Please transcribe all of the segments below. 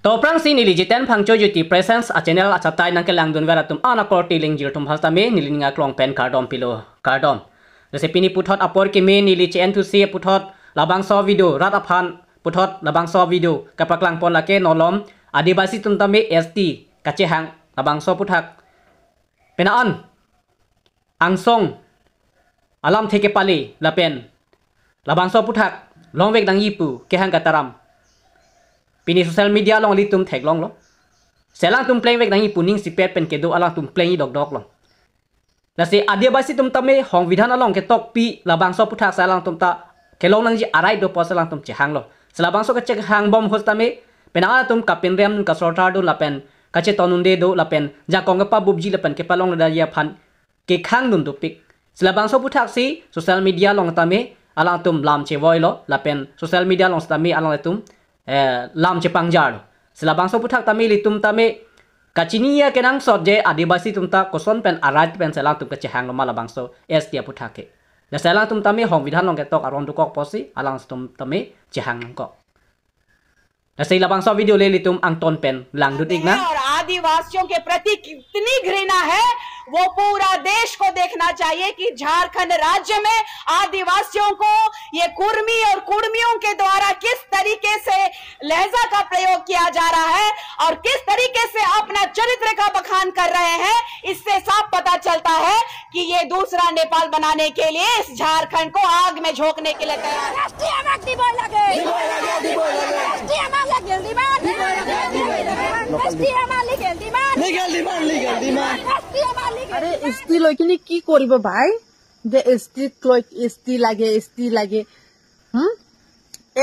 To prang si nili jiten phangcho juti presence a channel a chatai nang kelang dun veratum ana korti ling jil tum hastame nili nga klong pen kardom pilo kardom jese pini puthot apor ke me nili chen tu si puthot labang so video rat aphan puthot labang so video kapaklang pon lake nolom adibasi tumtame ST kache hang labang so puthak penaan angsong alam theke pali lapen labang so puthak longwek dang yipu ke hang kataram pini social media long li tum thek long lo selang tum pleng wek nang puning sipet pen kedo alang tum pleng dok dok lo la se adibasi tum tame hong vidhan along ke tok pi labang so puthak salang tum ta kelong nang ji arai do posalang tum chehang lo selabang so ka chek hang bom hos tame penang tum kapin rem ka sortar do lapen ka che tonun de do lapen ja kong pa bubji lapen ke palong da ya phan ke khang dun do pik selabang so puthak si social media long tame alang tum lam che voi lo lapen social media long tame alang tum lam che pangjar selabang so puthak tame litum tame kachinia kenang sot je adibasi tumta koson pen arat pen selang tum kechehang lo malabang so es dia puthake la selang tum tame hong vidhan long ketok aron dukok posi alang tum tame chehang kok la selabang so video le litum angton pen lang dut ikna और आदिवासियों के प्रति कितनी घृणा है वो पूरा देश को देखना चाहिए कि झारखंड राज्य में आदिवासियों को ये कुर्मी और कुर्मियों के द्वारा किस तरीके से लहजा का प्रयोग किया जा रहा है और किस तरीके से अपना चरित्र का बखान कर रहे हैं। इससे साफ पता चलता है कि ये दूसरा नेपाल बनाने के लिए इस झारखंड को आग में झोंकने के लिए तैयार है। আৰে এসটি লৈ কিনি কি কৰিব ভাই যে এসটি লৈ এসটি লাগে এসটি লাগে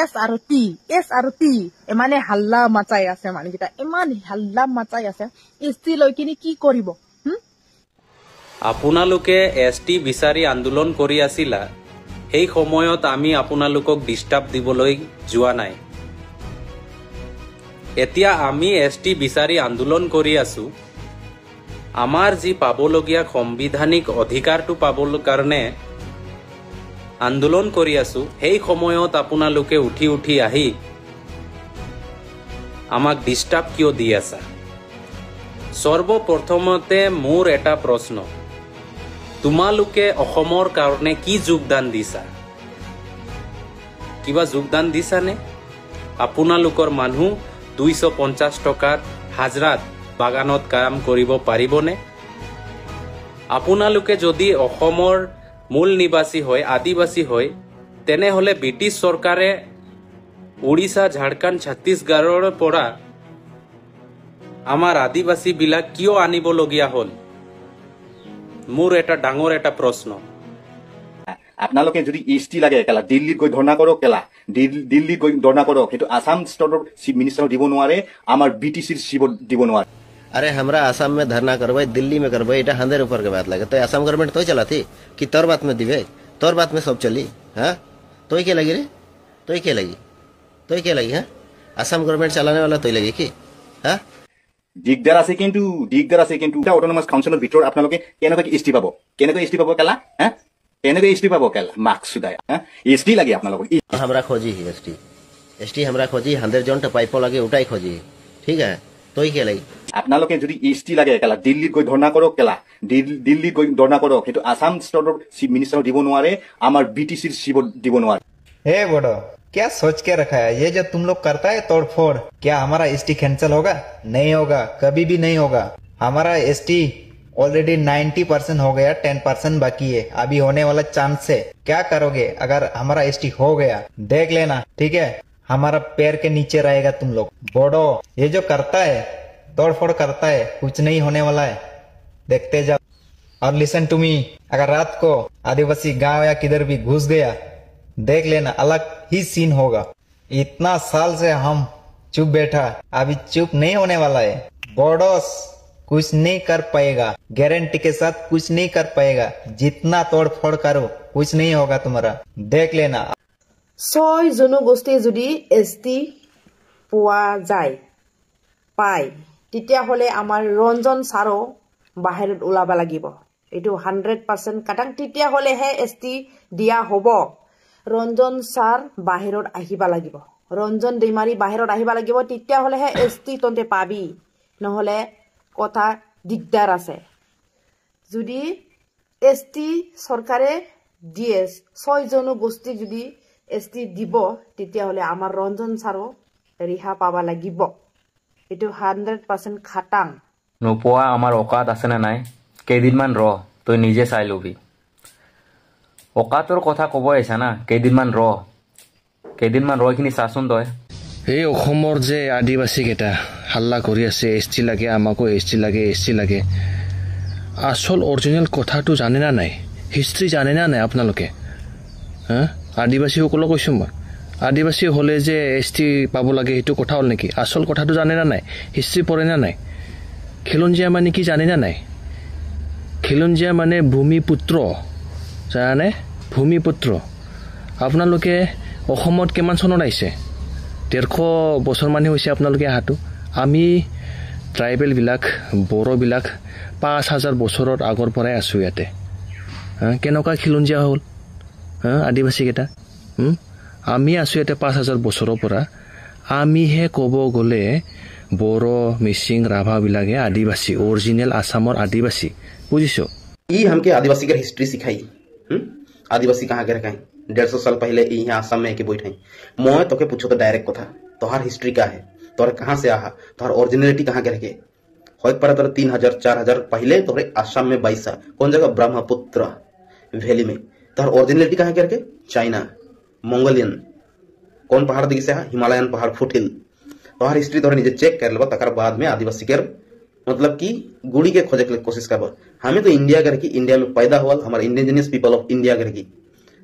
এস আৰু টি এস আৰু টি ইমানে হাল্লা মাচাই আছে মানুহকেইটা ইমান হাল্লা মাচাই আছে এসটি লৈ কিনি কি কৰিব। আপোনালোকে এসটি বিচাৰি আন্দোলন কৰি আছিলা সেই সময়ত আমি আপোনালোকক ডিষ্টাৰ্ব দিবলৈ যোৱা নাই। এতিয়া আমি এসটি বিচাৰি আন্দোলন কৰি আছো। আমাৰ যি পাবলগীয়া সাংবিধানিক অধিকাৰটো পাবলৈ কাৰণে আন্দোলন কৰি আছো সেই সময়ত আপোনালোকে উঠি উঠি আহি আমাক ডিষ্টাৰ্ব কিয় দি আছা? সৰ্বপ্ৰথমতে মোৰ এটা প্ৰশ্ন, তোমালোকে অসমৰ কাৰণে কি যোগদান দিছা? কিবা যোগদান দিছানে? আপোনালোকৰ মানুহ 250 টকাত হাজৰাত বাগানত কাম কৰিব পাৰিবনে? আপোনালোকে যদি অসমৰ মূল নিবাসী হয় আদিবাসী হয় তেনেহ'লে ব্ৰিটিছ চৰকাৰে উৰিষ্যা ঝাৰখণ্ড ছত্তীশগড়ৰ পৰা আমাৰ আদিবাসীবিলাক কিয় আনিবলগীয়া হ'ল? মোৰ এটা ডাঙৰ এটা প্ৰশ্ন। আপোনালোকে যদি এসটি লাগে কেলা দিল্লীত গৈ ধৰ্ণা কৰক কেলা দিল্লীত গৈ ধৰ্ণা কৰক সেইটো আসাম ষ্টেটৰ চিফ মিনিষ্টাৰ দিব নোৱাৰে আমাৰ বিটিচিৰ চিফ দিব নোৱাৰে। अरे हमरा आसाम में धरना करवाई दिल्ली में करवाई এটা हांदेर ऊपर के बात लगे तो आसाम गवर्नमेंट तो चला थी कि तोर बात में दिवे तोर बात में सब चली। हाँ तो ही क्या लगी रे तो ही क्या लगी तो ही क्या लगी। हाँ आसाम गवर्नमेंट चलाने वाला तो ही लगी कि हाँ দিগদাৰ আছে কিন্তু দিগদাৰ আছে কিন্তু অট'নমাছ কাউন্সিলৰ ভিতৰত আপোনালোকে কেনেকৈ এসটি পাব কেনেকৈ এসটি পাব কেলা হা কেনেকৈ এসটি পাব কেলা মাস্ক সুদাই হা এসটি লাগে আপোনালোকক। हमरा खोजी ही एसटी एसटी हमरा खोजी हांदेर जोनটা पाइप লাগে ওটাই खोजी ঠিক है तो ही क्या लगी। আপোনালোকে যদি এসটি লাগে কেলা দিল্লীত গৈ ধৰ্ণা কৰক কেলা দিল্লীত গৈ ধৰ্ণা কৰক সেইটো আসাম ষ্টেটৰ চিফ মিনিষ্টাৰ দিব নোৱাৰে আমাৰ বিটিচিৰ চিফ দিব নোৱাৰে। हे बड़ो क्या सोच के रखा है ये जो तुम लोग करता है तोड़फोड़, क्या हमारा एसटी कैंसिल होगा? नहीं होगा, कभी भी नहीं होगा। हमारा एसटी ऑलरेडी 90% हो गया, 10% बाकी है, अभी होने वाला चांस है। क्या करोगे अगर हमारा एसटी हो गया? देख लेना, ठीक है, हमारा पैर के नीचे रहेगा तुम लोग। बोडो ये जो करता है तोड़फोड़ करता है, कुछ नहीं होने वाला है, देखते जाओ। और लिसन टू मी, अगर रात को आदिवासी गांव या किधर भी घुस गया देख लेना अलग ही सीन होगा। इतना साल से हम चुप बैठा, अभी चुप नहीं होने वाला है। बोडोस कुछ नहीं कर पाएगा, गारंटी के साथ कुछ नहीं कर पाएगा। जितना तोड़ फोड़ करो कुछ नहीं होगा तुम्हारा, देख लेना। 6 জনগোষ্ঠী যদি এসটি পোৱা যায় পায় তেতিয়াহ'লে আমাৰ ৰঞ্জন ছাৰো বাহিৰত ওলাব লাগিব। এইটো 100% কাটাং, তেতিয়াহ'লেহে এসটি দিয়া হ'ব। ৰঞ্জন ছাৰ বাহিৰত আহিব লাগিব। ৰঞ্জন দৈমাৰী বাহিৰত আহিব লাগিব, তেতিয়াহ'লেহে এছ টি তন্তে পাবি, নহ'লে কথা দিগদাৰ আছে। যদি এছ টি চৰকাৰে দিয়ে, 6 জনগোষ্ঠী যদি এছ টি দিব, তেতিয়াহ'লে আমাৰ ৰঞ্জন ছাৰো ৰিহা পাব লাগিব। এইটো 100% খাটাং। নোপোৱা আমাৰ অকাত আছেনে নাই? কেইদিনমান ৰ, তই নিজে চাই ল'বি। অকাতৰ কথা ক'ব আহিছা না, কেইদিনমান ৰ, কেইদিনমান ৰ, এইখিনি চাচোন তই। এই অসমৰ যে আদিবাসীকেইটা হাল্লা কৰি আছে, এছ টি লাগে আমাকো, এছ টি লাগে, এছ টি লাগে, আচল অৰিজিনেল কথাটো জানে না নাই? হিষ্ট্ৰী জানে না নাই আপোনালোকে? হা, আদিবাসীসকলক কৈছোঁ মই, আদিবাসী হ'লে যে এছ টি পাব লাগে সেইটো কথা হ'ল নেকি? আচল কথাটো জানে না নাই? হিষ্ট্ৰী পঢ়ে না নাই? খিলঞ্জীয়া মানে কি জানে না নাই? খিলঞ্জীয়া মানে ভূমিপুত্ৰ, জানানে? ভূমিপুত্ৰ। আপোনালোকে অসমত কিমান চনত আহিছে? 150 বছৰমানহে হৈছে আপোনালোকে অহাটো। আমি ট্ৰাইবেলবিলাক, বড়োবিলাক 5000 বছৰৰ আগৰ পৰাই আছোঁ ইয়াতে। কেনেকুৱা খিলঞ্জীয়া হ'ল হা আদিবাসীকেইটা? আমি আছোঁ ইয়াতে 5000 বছৰৰ পৰা। আমিহে ক'ব গ'লে বড়ো, মিচিং, ৰাভাবিলাকে আদিবাসী, অৰিজিনেল আছামৰ আদিবাসী, বুজিছ? ई हमके आदिवासी के हिस्ट्री सिखाई। आदिवासी कहाँ के रखाई? 150 साल पहले यहाँ आसाम में के बैठाई। मैं तोके पूछो तो डायरेक्ट কথা, तोहार हिस्ट्री का है, तोहर कहाँ से आहा, तोहर ओरिजिनलिटी कहाँ के रखे? होय पर तोर 3000 4000 पहले तोहरे आसाम में बैसा, कौन जगह? ब्रह्मपुत्र वैली में। तोहर ओरिजिनलिटी कहाँ के रखे? चाइना, मंगोलियन, कौन पहाड़ दिखे से आहा? हिमालयन पहाड़ फुटहिल। तोहर हिस्ट्री तोहर निजे चेक कर लेबा, तकर बाद में आदिवासी के मतलब कि गुड़ी के खोजे के कोशिश करब। हमें तो इंडिया कर इंडिया में पैदा हुआ, हमारे इंडिजिनियस पीपल ऑफ इंडिया कर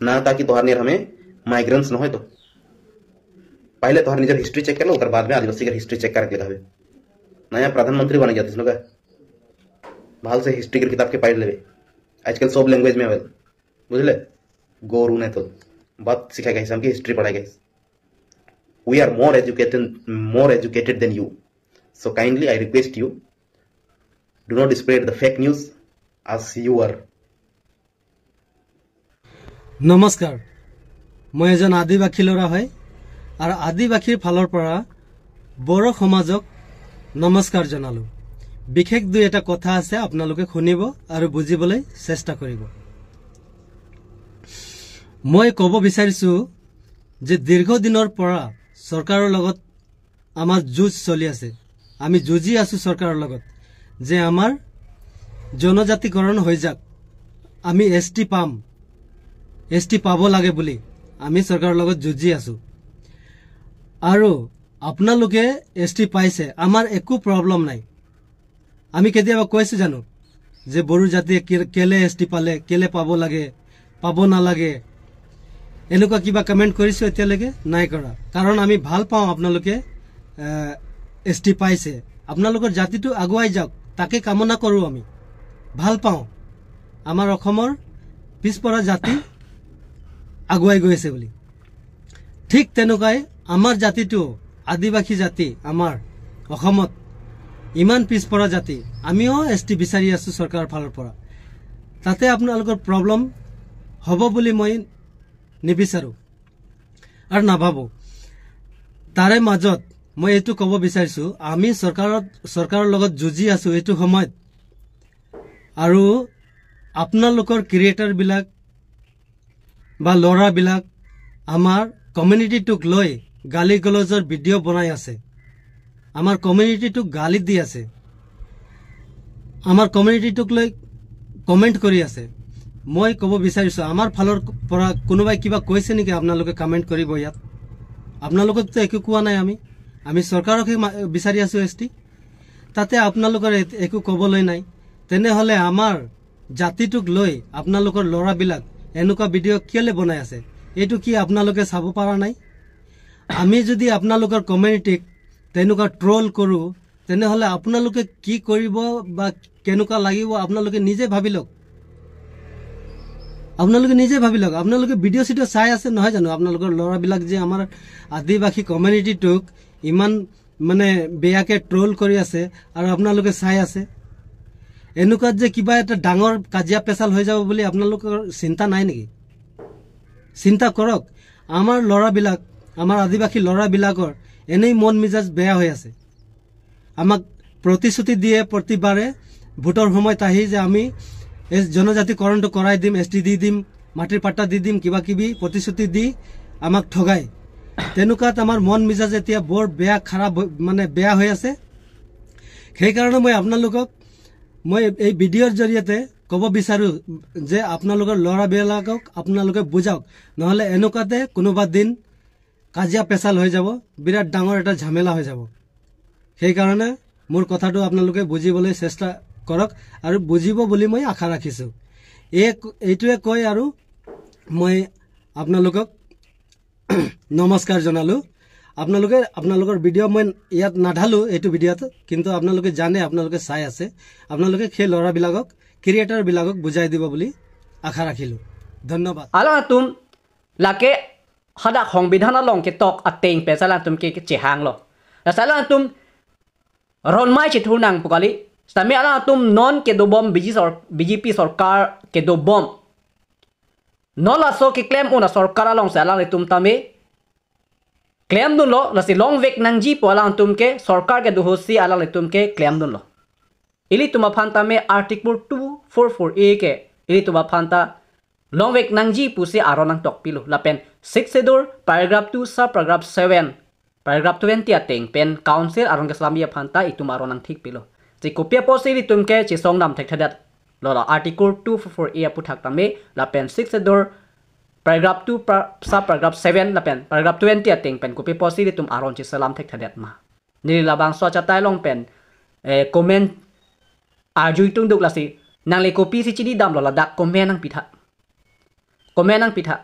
ना, ताकि तोहर नियर हमें माइग्रेंट्स न हो। तो पहले तोहर निजर हिस्ट्री चेक कर लो, बाद में आदिवासी के हिस्ट्री चेक करके हवे। नया प्रधानमंत्री बन गया का भाल से हिस्ट्री के किताब के पढ़ लेवे, आजकल सब लैंग्वेज में आवेल, बुझले? गोरू ने तो बात सिखाई गई, हमके हिस्ट्री पढ़ाई गई। We are more educated than you, so kindly I request you, do not spread the fake news as you are. নমস্কাৰ, মই এজন আদিবাসী ল'ৰা হয় আৰু আদিবাসীৰ ফালৰ পৰা বড়ো সমাজক নমস্কাৰ জনালোঁ। বিশেষ দুই এটা কথা আছে, আপোনালোকে শুনিব আৰু বুজিবলৈ চেষ্টা কৰিব। মই ক'ব বিচাৰিছোঁ যে দীৰ্ঘদিনৰ পৰা চৰকাৰৰ লগত আমাৰ যুঁজ চলি আছে। আমি যুঁজি আছোঁ চৰকাৰৰ লগত যে আমাৰ জনজাতিকৰণ হৈ যাক, আমি এছ টি পাম, এছ টি পাব লাগে বুলি আমি চৰকাৰৰ লগত যুঁজি আছোঁ। আৰু আপোনালোকে এছ টি পাইছে, আমাৰ একো প্ৰব্লেম নাই। আমি কেতিয়াবা কৈছোঁ জানো যে বড়ো জাতিয়ে কেলে এছ টি পালে, কেলে পাব লাগে, পাব নালাগে, এনেকুৱা কিবা কমেণ্ট কৰিছোঁ এতিয়ালৈকে? নাই কৰা। কাৰণ আমি ভাল পাওঁ আপোনালোকে এছ টি পাইছে, আপোনালোকৰ জাতিটো আগুৱাই যাওক তাকে কামনা কৰোঁ। আমি ভাল পাওঁ আমাৰ অসমৰ পিছপৰা জাতি আগুৱাই গৈ আছে বুলি। ঠিক তেনেকুৱাই আমাৰ জাতিটো, আদিবাসী জাতি, আমাৰ অসমত ইমান পিছপৰা জাতি, আমিও এছ টি বিচাৰি আছোঁ চৰকাৰৰ ফালৰ পৰা। তাতে আপোনালোকৰ প্ৰব্লেম হ'ব বুলি মই নিবিচাৰোঁ আৰু নাভাবোঁ। তাৰে মাজত মই এইটো ক'ব বিচাৰিছোঁ, আমি চৰকাৰৰ লগত যুঁজি আছোঁ এইটো সময়ত, আৰু আপোনালোকৰ ক্ৰিয়েটাৰবিলাক বা ল'ৰাবিলাক আমাৰ কমিউনিটিটোক লৈ গালি গলজৰ ভিডিঅ' বনাই আছে, আমাৰ কমিউনিটিটোক গালি দি আছে, আমাৰ কমিউনিটিটোক লৈ কমেণ্ট কৰি আছে। মই ক'ব বিচাৰিছোঁ, আমাৰ ফালৰ পৰা কোনোবাই কিবা কৈছে নেকি? আপোনালোকে কমেণ্ট কৰিব ইয়াত। আপোনালোককতো একো কোৱা নাই, আমি চৰকাৰকহে বিচাৰি আছোঁ এছ টি, তাতে আপোনালোকৰ একো ক'বলৈ নাই। তেনেহ'লে আমাৰ জাতিটোক লৈ আপোনালোকৰ ল'ৰাবিলাক এনেকুৱা ভিডিঅ' কেলৈ বনাই আছে? এইটো কি আপোনালোকে চাব পৰা নাই? আমি যদি আপোনালোকৰ কমিউনিটিক তেনেকুৱা ট্ৰল কৰোঁ, তেনেহ'লে আপোনালোকে কি কৰিব বা কেনেকুৱা লাগিব আপোনালোকে নিজে ভাবি লওক। আপোনালোকে নিজে ভাবি লওক। আপোনালোকে ভিডিঅ' চিডিঅ' চাই আছে নহয় জানো? আপোনালোকৰ ল'ৰাবিলাক যে আমাৰ আদিবাসী কমিউনিটিটোক ইমান মানে বেয়াকৈ ট্ৰল কৰি আছে আৰু আপোনালোকে চাই আছে। এনেকুৱাত যে কিবা এটা ডাঙৰ কাজিয়া পেচাল হৈ যাব বুলি আপোনালোকৰ চিন্তা নাই নেকি? চিন্তা কৰক। আমাৰ ল'ৰাবিলাক আমাৰ আদিবাসী ল'ৰাবিলাকৰ এনেই মন মিজাজ বেয়া হৈ আছে। আমাক প্ৰতিশ্ৰুতি দিয়ে প্ৰতিবাৰে ভোটৰ সময়ত আহি যে আমি এই জনজাতিকৰণটো কৰাই দিম, এছ টি দি দিম, মাটিৰ পাট্টা দি দিম, কিবা কিবি প্ৰতিশ্ৰুতি দি আমাক ঠগায়। তেনেকুৱাত আমাৰ মন মিজাজ এতিয়া বৰ বেয়া, খাৰাপ, মানে বেয়া হৈ আছে। সেইকাৰণে মই আপোনালোকক মই এই ভিডিঅ'ৰ জৰিয়তে ক'ব বিচাৰোঁ যে আপোনালোকৰ ল'ৰাবিলাকক আপোনালোকে বুজাওক, নহ'লে এনেকুৱাতে কোনোবা দিন কাজিয়া পেচাল হৈ যাব, বিৰাট ডাঙৰ এটা ঝামেলা হৈ যাব। সেইকাৰণে মোৰ কথাটো আপোনালোকে বুজিবলৈ চেষ্টা কৰক আৰু বুজিব বুলি মই আশা ৰাখিছোঁ। এইটোৱে কৈ আৰু মই আপোনালোকক নমস্কাৰ জনালোঁ। আপোনালোকে আপোনালোকৰ ভিডিঅ' মই ইয়াত নাঢালোঁ এইটো ভিডিঅ'ত, কিন্তু আপোনালোকে জানে, আপোনালোকে চাই আছে, আপোনালোকে সেই ল'ৰাবিলাকক, ক্ৰিয়েটাৰবিলাকক বুজাই দিব বুলি আশা ৰাখিলোঁ। ধন্যবাদ। Alang tum lake hada সংবিধান long ke tok ateng pe salang tum ke chehang lo la salang tum ron mai chi thu nang pukali sami alang tum non ke do bom biji sor BJP sarkar ke do bom non la so ke claim ona sarkar along sa alang tum tame claim dun lo la si long vek nang ji po alang tum ke sarkar ke do hosi alang tum ke claim dun lo ili tuma phanta me article 244 a ke ili tuma phanta long vek nang ji pu se aron nang tok pilo la pen 6 schedule paragraph 2 sub paragraph 7 paragraph 20 ateng pen council aron ke slamia phanta itum aron nang thik pilo ji kopia po se ili tum ke chi song nam thek thadat lo la article 244 a pu thak ta me la pen 6 schedule paragraph 2 sub paragraph 7 la pen paragraph 20 ateng pen kopia po se ili tum aron chi salam thek thadat ma ni la bang so cha tai long pen comment arjui tung duk la si nang le kopi si chini dam lo la dak comment nang pitha comment nang pitha